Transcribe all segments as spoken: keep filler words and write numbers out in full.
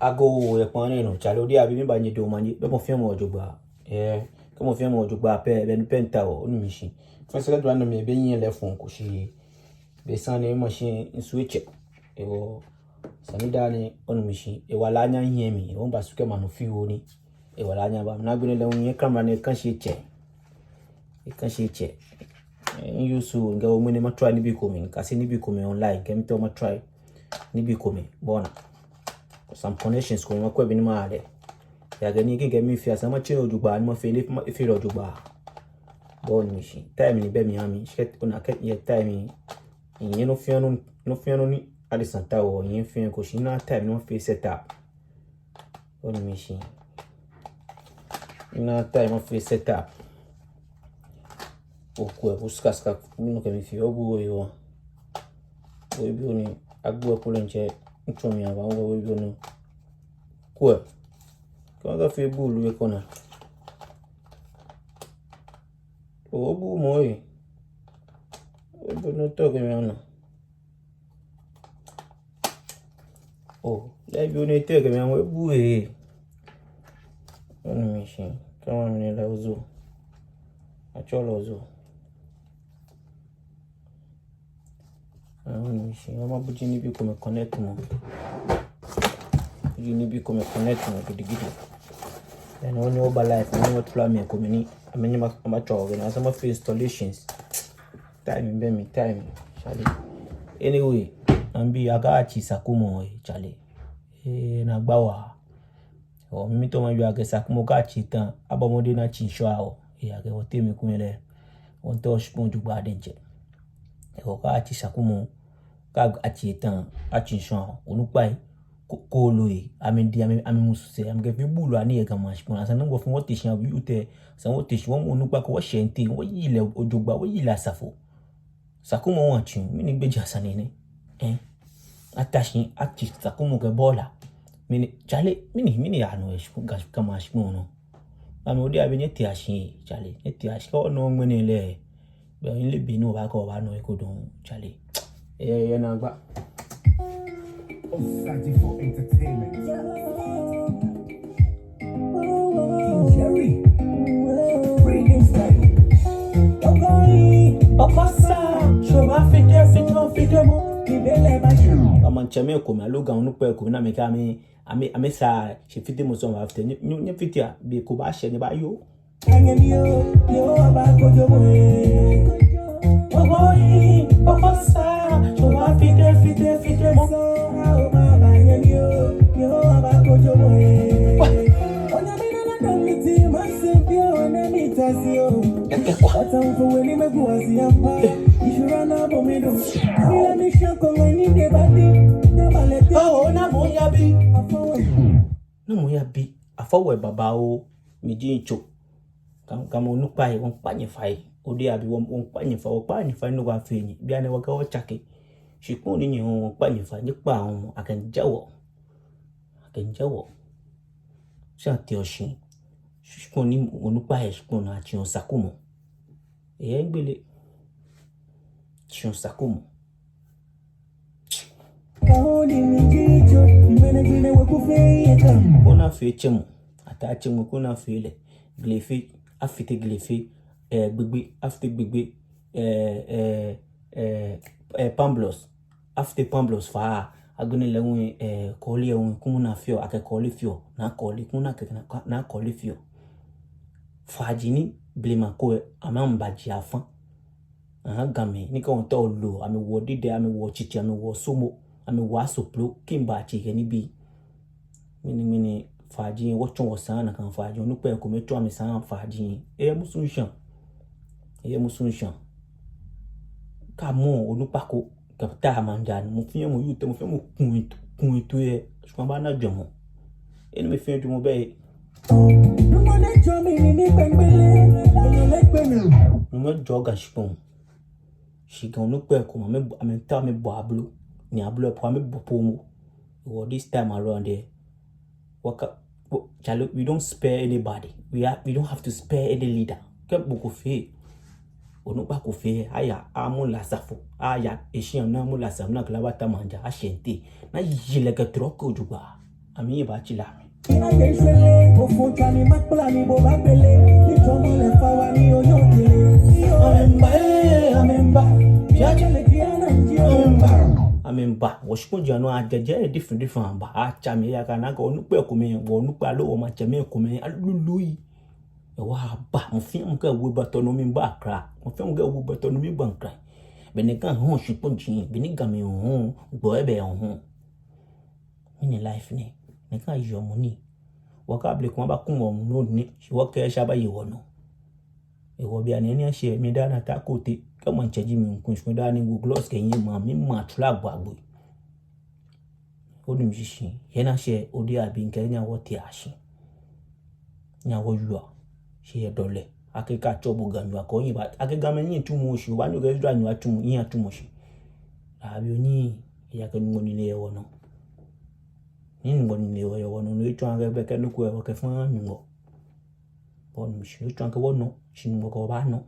Agoo yɛ kpaa nɛɛ nɔ, chale, odeabi mibaanyɛ midamɔ omanye, bɛ mɔ fɛɛ mɔ jogbaŋŋ. Ɛɛ, kɛ mɔ fɛɛ mɔ jogbaŋŋ pɛ, bɛ no pɛ mitaoɔ, onu mishishi. Fɛɛ sɛɛ kɛ dua nɔ mli, ebɛ nyɛ lɛ fɔŋ ko shi. Be sane machine nsu etsɛ. Ewo, sane dani, onu mishishi. Ewala anya hiɛ mi, ewo mba su kɛ manu fioo ni. Ewala anya ba, mina agbɛnɛ lɛ hu nyɛ camera nɛɛ kã shi etsɛ. Ekã shi etsɛ. Ɛɛ, mi-use, mikɛɛ oo ŋmɛnɛ matry nibii komɛi, mikase nibii komɛi online, kɛ mitao matry nibii komɛi, bɔ ni. Some connections komɛi makwɛ bɔ ni maha lɛ. Ejaakɛ ni kɛ mikɛɛ mifee, esa ni matsɛ jogbaŋŋ, ni mafee lɛ, efee lɛ jogbaŋŋ. Bɔ ni mishishi. Time ni bɛ mihã mi, shi kɛ, ona kɛ yɛ time ni, minyɛ nɔ fɛɛ nɔ, nɔ fɛɛ nɔ ni adesa taoɔ, minyɛ fɛɛ ko shi mina time ni mafee setup. Onu mishishi. Mina time ni mafee setup. Okwɛ, oku sika sika, minɔ kɛ mifee, obu oyi wa. Oyi bi oni, agbo ekule ntsɛ, ntsɔ mi aba, obu oyi bi oni. Kwɛ. Kɛ makafee bulu ekɔna. Obu mɔ oyi. Obu no tɔ kɛ mi ana. Oo, lɛ bi oni tɔ kɛ mi ana, ebu ee. Onu mishishi. Kama mine la ozo. Atsɔɔ lɛ ozo. Onu mishishi. Mama buji nibii komɛi connect mɔ. Buji nibii komɛi connect mɔ gidigidi. Then when you over life, when you plan me, komɛi ni, I mean, ma, ma tsɔ, when I some of installations. Time bɛ mi, time, chale. Anyway, ambi akɛ atsi Sakumɔ, chale. Ee, naagba waa. Oo, mitao mawie akɛ Sakumɔ kɛ atsi eta, abɔ mɔdɛŋ ni atsi ŋshɔ awo. Ejaakɛ wɔteŋ mɛi komɛi lɛ, wɔmiitao shikpɔŋ jogbaŋŋ diɛŋtsɛ. Ee, kɛ atsi Sakumɔ, kɛ atsi eta, atsi ŋshɔ awo. Onukpai, ko, kooloi, amɛdi, amɛ, amɛmusu sɛɛ, amɛkɛfee bulu anii yɛ Ga maŋ shikpɔŋ. Esa ni wɔfɛɛ wɔte shi, abu yute, esa ni wɔte shi, wɔmɔ onukpa ko, wɔshɛ nte, wɔyi lɛ jogbaŋŋ, wɔyi lɛ asafo. Sakumɔ wa tsi, mɛni gbɛjianɔ sane nɛ? Ɛɛ? Ata shi, atsi Sakumɔ kɛ bɔla. Mɛni, chale, mɛni, mɛni yaa nɔ yɛ shikpɔŋ, Ga, Ga maŋ shikpɔŋ nɔ? Amɛ odeabi nyɛtea shi, chale, nyɛtea shi, kɛ wɔna ŋmɛnɛ lɛ. Bɛ ole be ni obaakɔ obaana eko dɔŋŋ, chale. Ee, ee, naagba. Osagyefo Entertainment. Jerry. Free him style. Okoye, Okosa, Shoba fite, fite, fite mo. Ibele ba shi. Amaŋtsɛmɛi komɛi, aloo Ga onukpai komɛi ni amɛkɛɛ amɛ, amɛ, amɛsaa shi fitemɔ sɔŋŋ baafite. Nyɛ, nyɛ, nyɛfitea, be ko baashɛ, nyɛbaayoo. Namɔ yabi? Afɔwe babaoo, miji mitso. Ga, Gamɛi onukpai, wɔmiikpa nyɛ fai. Odeabi, wɔ, wɔmiikpa nyɛ fai, wɔkpa nyɛ fai ni wɔkafee nii. Bianɛ wɔkɛɛ wɔtsake. Shikpɔŋ ni nyɛyɔɔ, wɔmiikpa nyɛ fai, nyɛkpa wɔ, akɛ mijɛ wɔ. Akɛ mijɛ wɔ. Shi atee oshi. Shikpɔŋ ni onukpai yɛ shikpɔŋ nɔ, atsi Sakumɔ. Ee, gbele. Atsi Sakumɔ. Koni afee tsɛmɔ, ata tsɛmɔ, koni afee lɛ. Glefe, afite glefe, ee, gbegbe, afite gbegbe, ee, ee, ee, ee, pamblos, afite pamblos faa, agbɛnɛ lɛ hu, ee, kɔɔle hu, koni afeɔ, akɛ kɔɔle feɔ, naa kɔɔle, koni akɛ, naa kɔɔle feɔ. Faaji ni blema ko, amɛ amɛbaji afã. Aha, Gamɛi, ni kɛ wɔmiitao loo, amɛwoɔ didɛ, amɛwoɔ tsitsi, amɛwoɔ somo, amɛwoɔ asoplo, kɛmiiba tsɛ kɛ nibii. Mɛni, mɛni, faaji, wɔtsɔ wɔsaa nakai faaji, onukpai komɛi tsɔ amɛsaa faaji. Eyɛ musu ŋshɔ. Eyɛ musu ŋshɔ. Kɛ amɔ onukpa ko, kɛta maŋ ja, mɔ fɛɛ mɔ yuu tɛ, mɔ fɛɛ mɔ kuŋ, kuŋ eto yɛ, shikpɔŋ baana jɔɔmɔ. Enɛ mɛi fɛɛ jɔɔmɔ bɛ. Nyɔŋmɔ jɔɔ Ga shikpɔŋ. Shi Ga onukpai komɛi, amɛ, amɛmiitao amɛbɔ ablo. Ni ablo po amɛbɔ po momo. Well, this time around there, waka, wo-, chale, we don't spare anybody. We are, we don't have to spare any leader. Kɛ mɔ ko fee, onukpa ko fee, aya, amɔ lɛ asafo, aya, eshi amɛ amɔ lɛ asafo, ni akɛ lɛ abata maŋ ja, ashɛ nte, ni aye lɛ kɛ trɔkɔ jogbaŋŋ. Amɛnyɛ baatsila amɛ. Amɛmiiba, wɔshikpɔŋ ji anɔ ajɛjɛ different different aba. Atsa amɛ yaka nakai onukpai komɛi, wɔnukpai aloo wɔmaŋtsɛmɛi komɛi alului. Hewɔ aba, mɔ fɛɛ mɔ kɛ ewe bɔtɔ nɔ miiba Accra. Mɔ fɛɛ mɔ kɛ ewe bɔtɔ nɔ miiba Accra. Be ni Ga hɔ̃ɔ shikpɔŋ ji, be ni Gamɛi hɔ̃ɔ, gbɔ ebɛ hɔ̃ɔ. Mɛni life nɛ, nɛkɛ ayɔɔ mɔ nii. Wɔkɛ abele ko abaku wɔ nɔ ni, shi wɔkɛ shi abaye wɔnɔ. Hewɔ bianɛ ni ashɛ mi daa na ta kote, kɛ maŋtsɛ ji mi ŋkun shi daa ni wo gloss kɛ nyɛ ma, mi ma tsula gbagbo. Onu mishishi, yɛ na shɛ, odi abi ŋkɛ nya wɔte ashi. Nya wɔyua, shi yɛ dɔlɛ. Akɛ kɛ atsɔ bo Ganyo akɛ onyiɛ ba, akɛ Gamɛi nyiɛ tsumɔ shi, obaanyɛ okɛ Israel nyiɛ atsumɔ, nyiɛ atsumɔ shi. Abi onyiɛ, ejaakɛ Nyɔŋmɔ nine yɛ wɔnɔ. Ni Nyɔŋmɔ nine yɛ wɔnɔ, no etsɔɔ akɛ bɛ kɛ nɔ ko yɛ wɔkɛfaa Nyɔŋmɔ. Onu mishishi, no etsɔɔ akɛ wɔnɔ, shi Nyɔŋmɔ kɛ wɔ baanɔ.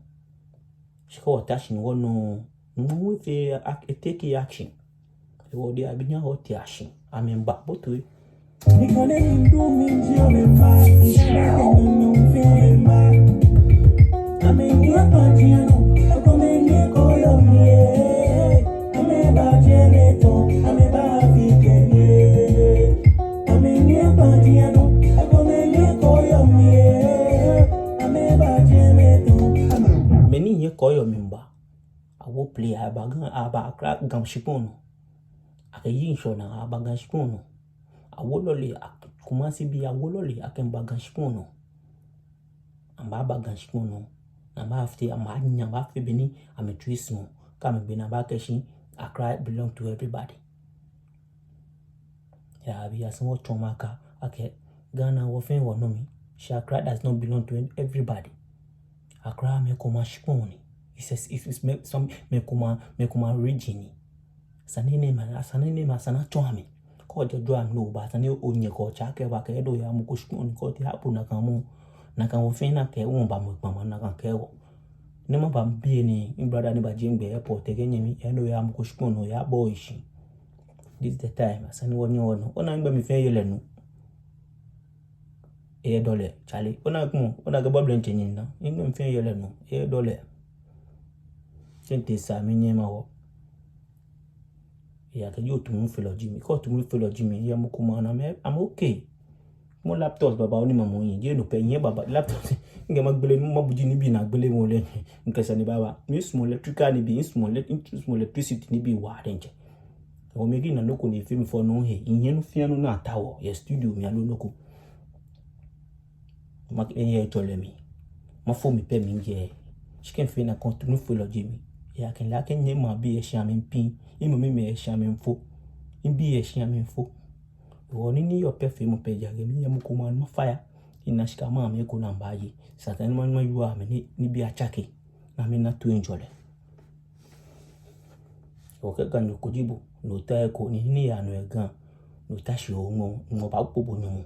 Shi kɛ wɔta shi ni wɔnɔ, Nyɔŋmɔ hu efee, etake action. Hewɔ odi abi nya wɔte ashi. Amɛmiiba, bo toi. Mɛi ni nyiɛ kɔɔyɔɔ miiba. Awo play, aba Ga, aba Accra Ga shikpɔŋ nɔ. Akɛyi ŋshɔ naa, aba Ga shikpɔŋ nɔ. Awo lɔle, ak-, Kumasi bii awo lɔle, akɛmiiba Ga shikpɔŋ nɔ. Amɛbaaba Ga shikpɔŋ nɔ. Amɛbaafee, amɛbaanyɛ, amɛbaafee bɔ ni amɛtsui sumɔɔ. Kɛ amɛgbe naa, abaakɛɛ shi Accra belong to everybody. Yɛ abi asaŋ wɔtsɔɔ amɛ akɛ, akɛ Ghana wɔ fɛɛ wɔnɔ mi. Shi Accra does not belong to everybody. Accra mɛi komɛi ashikpɔŋ ni. It's a, it's, it's mɛi, some, mɛi komɛi, mɛi komɛi region ni. Esa ni nɛɛmɛi, esa ni nɛɛmɛi, esa ni atsɔɔ amɛ. Kɛ ojɛ jɔɔ amɛ lɛ oba, esa ni onyɛ kɛ otsɛ akɛ ba kɛ edo ya mɔ ko shikpɔŋ ni kɛ otee abu nakai mɔ. Nakai wɔ fɛɛ nakai wɔmiiba mɔ kpama nakai kɛ wɔ. Ni maba biɛ ni, mi brother ni baje mi gbɛ airport, ekɛɛ nyɛmi, edo ya mɔ ko shikpɔŋ nɔ, eyabɔ eshi. This is the time, esa ni wɔnyiɛ wɔnɔ. Ona nɛgbɛ mifee yɛlɛ nɔ. Eyɛ dɔlɛ, Charlie. Ona kumɔ, ona kɛ bɔblɛ ntsɛ nyina. Nɛgbɛ mifee yɛlɛ nɔ. Eyɛ dɔlɛ. Kɛ mitee sa minyɛ mawo. Ejaakɛ jeee otumɔ felɔ ji mi. Kɛ otumɔ felɔ ji mi, yɛ mɔ ko ma na mɛ, I'm okay. Mɔ laptop babaoo ni mamɔ nyiɛ, jeee no pɛ nyiɛ baba laptop. Ŋkɛ magbele, mabuji nibii ni agbele mɔ lɛ. Ŋkɛ sane baaba. Misumɔɔ electrical nibii, misumɔɔ elec-, misumɔɔ electricity nibii waa diɛŋtsɛ. Hewɔ mikɛ na nɔ ko ni efee mi fɔŋ nɔ he. Nyiɛ nɔ fɛɛ nɔ ni ataoɔ yɛ studio mli aloo nɔ ko. Makɛ yɛ tsɔlɛ mli. Mafo mi pɛ mijɛ. Shi kɛ mifee nakai otumɔ felɔ ji mi. Ejaakɛ mile akɛ nyɛ maŋbii yɛ shia mli mipiŋ. Mimami mɛi yɛ shia mli mifo. Mibii yɛ shia mli mifo. Hewɔ nii ni yɔɔ pɛ feemɔ pɛ ejaakɛ miyɛ mɔ ko ma ni mafaya. Mina shika ma mɛi ko ni amɛbaaye. Esa akɛ ni ma, ni mayoo amɛ ni, nibii atsake. Ni amɛna toiŋjɔlɛ. Hewɔ kɛ Ganyo ko ji bo, ni ota he ko, ni nii yaa nɔ yɛ Ga, ni ota shi oŋmɔ, Nyɔŋmɔ baakpɔ bo nyɔmɔ.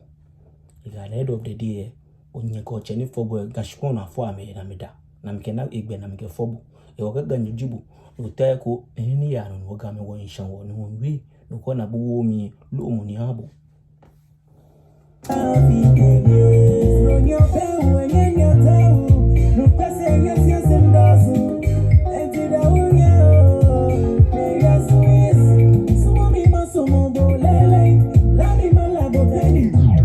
Ejaakɛ at the end of the day, onyɛ kɛ otsɛ ni fɔ bo, Ga shikpɔŋ nɔ afɔ amɛ, ni amɛda, ni amɛkɛ na egbɛ, ni amɛkɛfɔ bo. Hewɔ kɛ Ganyo ji bo, ni ota he ko, ni nii yaa nɔ, ni wɔ Gamɛi wɔmiisha wɔ, ni wɔmiiwie, ni okɔ na bo wo mli, loo mɔ ni aha bo.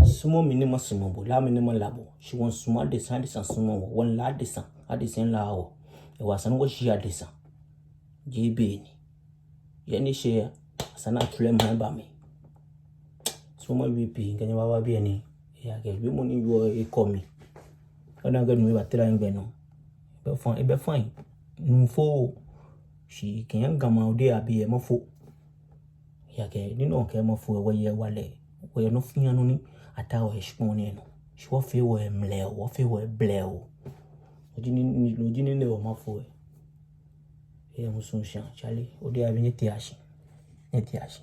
Sumɔ mi ni masumɔ bo, la mi ni mala bo. Shi wɔmiisumɔ adesa, adesa sumɔɔ wɔ, wɔmiilaa adesa, adesa laa wɔ. Hewɔ esa ni wɔshi adesa. Jeee be ni. Yɛ ni shɛ, esa ni atsu lɛ mli aba mli. Sumɔ mawie pii, ŋkɛ nyɛ baaba biɛ ni. Ejaakɛ wiemɔ ni yɔɔ ekɔ mi. Ona akɛ nuu ebatara migbɛ nɔ. Ebɛ fine, ebɛ fine. Nuu fo. Shi kɛ nyɛ Ga maŋ ode abi yɛ mafo. Ejaakɛ ni nɔ kɛ mafo, wɔyɛ wala. Wɔyɛ nɔ fɛɛ nɔ ni ataoɔ yɛ shikpɔŋ nɛɛ nɔ. Shi wɔfee wɔhe mlɛo, wɔfee wɔhe blɛo. No ji nii, no ji nii ni wɔmafo. Eyɛ musu shia, Charlie. Ode abi nyɛte ashi. Nyɛte ashi.